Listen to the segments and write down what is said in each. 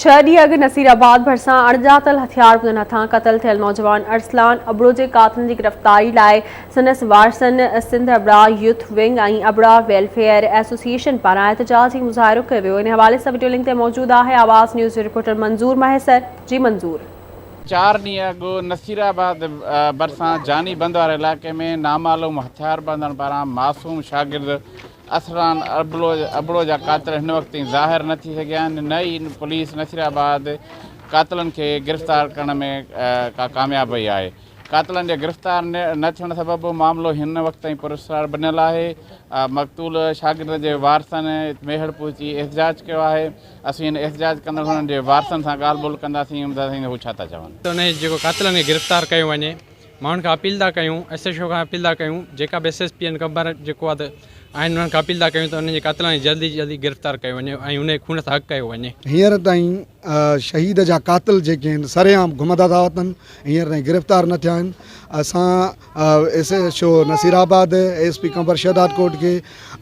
ڇهه ڏينهن اڳ نصير آباد ڀرسان اڻڄاتل هٿياربندن هٿان قتل ٿيل نوجوان ارسلان ابڙو جي قاتلن جي گرفتاري لاء سندس وارثن Sindh Abra youth wing ۽ Abra welfare association پاران احتجاجي مظاهرو ڪيو ويو ان حوالي سان وڊيو لنڪ تي موجود آهي آواز نيوز جو رپورٽر منظور مهيسر جي منظور. چار ڏينهن اڳ نصير آباد ڀرسان جاني بند واري علائقي ۾ نامعلوم هٿياربندن پاران معصوم شاگرد ارسلان ابڙو جا قاتل هن وقت تائين ظاهر نه ٿي سگهيا آهن نه ئي پوليس نصير آباد قاتلن کي گرفتار ڪرڻ ۾ ڪا ڪامياب وئي آهي قاتلن جي گرفتار نه ٿيڻ سبب معاملو هن وقت تائين پراسرار بنيل آهي مقتول شاگرد جي وارثن ميهڙ پهچي احتجاج ڪيو آهي اسين هن احتجاج ڪندڙ هنن جي وارثن سان ڳالهه ٻولهه ڪنداسين ٻڌنداسين ته هو ڇا ٿا چون. ته انهي جيڪو قاتلن کي گرفتار ڪيو وڃي ماڻهن کان اپيل ٿا ڪيون ايس ايڇ او کان اپيل ٿا ڪيون جيڪا به ايس ايس پي آهن قمبر جيڪو آهي ته آهن انهن کان اپيل ٿا ڪيون ته انهن جي قاتلن کي جلدي جلدي گرفتار ڪيو وڃي ۽ انهي خون سان حق ڪيو وڃي. هينئر تائين شهيد جا قاتل جيڪي آهن سرعام گهمندا ٿا وتن هينئر تائين گرفتار نه ٿيا آهن اسان S H O Nasirabad S P Qambar Shahdadkot کي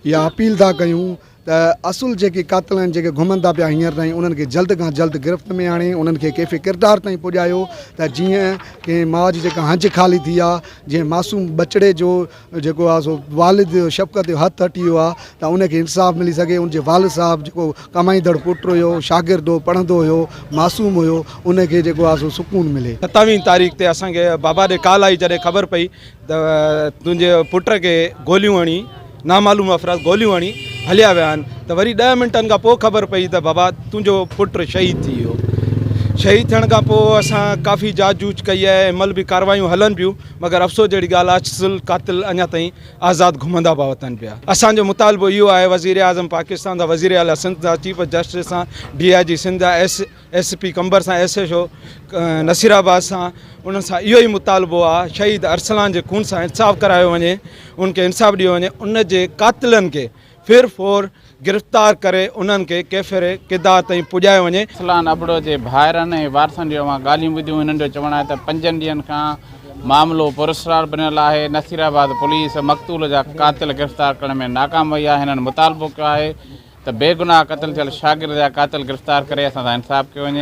اها اپيل ٿا ڪيون ته اصل جيڪي قاتل آهن جيڪي گهمن ٿا پيا هينئر تائين انهن کي جلد کان جلد گرفت ۾ آڻي انهن کي ڪيفي ڪردار تائين پڄايو ته جيئن ڪنهن ماء جي جيڪا هنج خالي ٿي آ جنهن معصوم ٻچڙي جو جيڪو آ سو والد جو شفقت جو هٿ هٽي ويو آ ته ان کي انصاف ملي سگهي ان جي والد صاحب جيڪو ڪمائيندڙ پٽ هيو شاگرد هو پڙهندو هيو معصوم هيو ان کي جيڪو آ سو سڪون ملي. ستاويهين تاريخ تي اسان کي بابا ڏي ڪال آئي جڏهن خبر پئي ته تنهنجي پٽ کي گوليون هڻي نامعلوم افراد گوليون هڻي هليا ويا آهن ته وري ڏهه منٽن کان پوء خبر پئي ته بابا تنهنجو پٽ شهيد ٿي ويو شهيد ٿيڻ کان پوء اسان ڪافي جاچ جوچ ڪئي آهي هن مهل به ڪاروايون هلن پيون مگر افسوس جهڙي ڳالهه آهي اصل قاتل اڃا تائين آزاد گهمندا پيا وتن پيا اسان جو مطالبو اهو آهي وزير اعظم پاڪستان سان وزير اعليٰ سنڌ سان چيف جسٽس سان ڊي I جي Sindh S S P Qambar سان ايس ايڇ او نصير آباد سان انهن سان اهو ئي مطالبو آ شهيد ارسلان جي خون سان انصاف ڪرايو وڃي ان کي انصاف ڏيو وڃي ان جي قاتلن کي فر فور گرفتار ڪري انهن کي ڪيفر ڪردار تائين پڄايو وڃي. ارسلان ابڙو جي ڀائرن ۽ وارثن جون اوهان ڳالهيون ٻڌيون هنن جو چوڻ آهي ته پنجن ڏينهن کان معاملو پراسرار بنيل آهي نصير آباد پوليس مقتول جا قاتل گرفتار ڪرڻ ۾ ناڪام وئي آهي هنن مطالبو ڪيو آهي ته بيگناهه قتل ٿيل شاگرد جا قاتل گرفتار ڪري اسان سان انصاف ڪيو وڃي.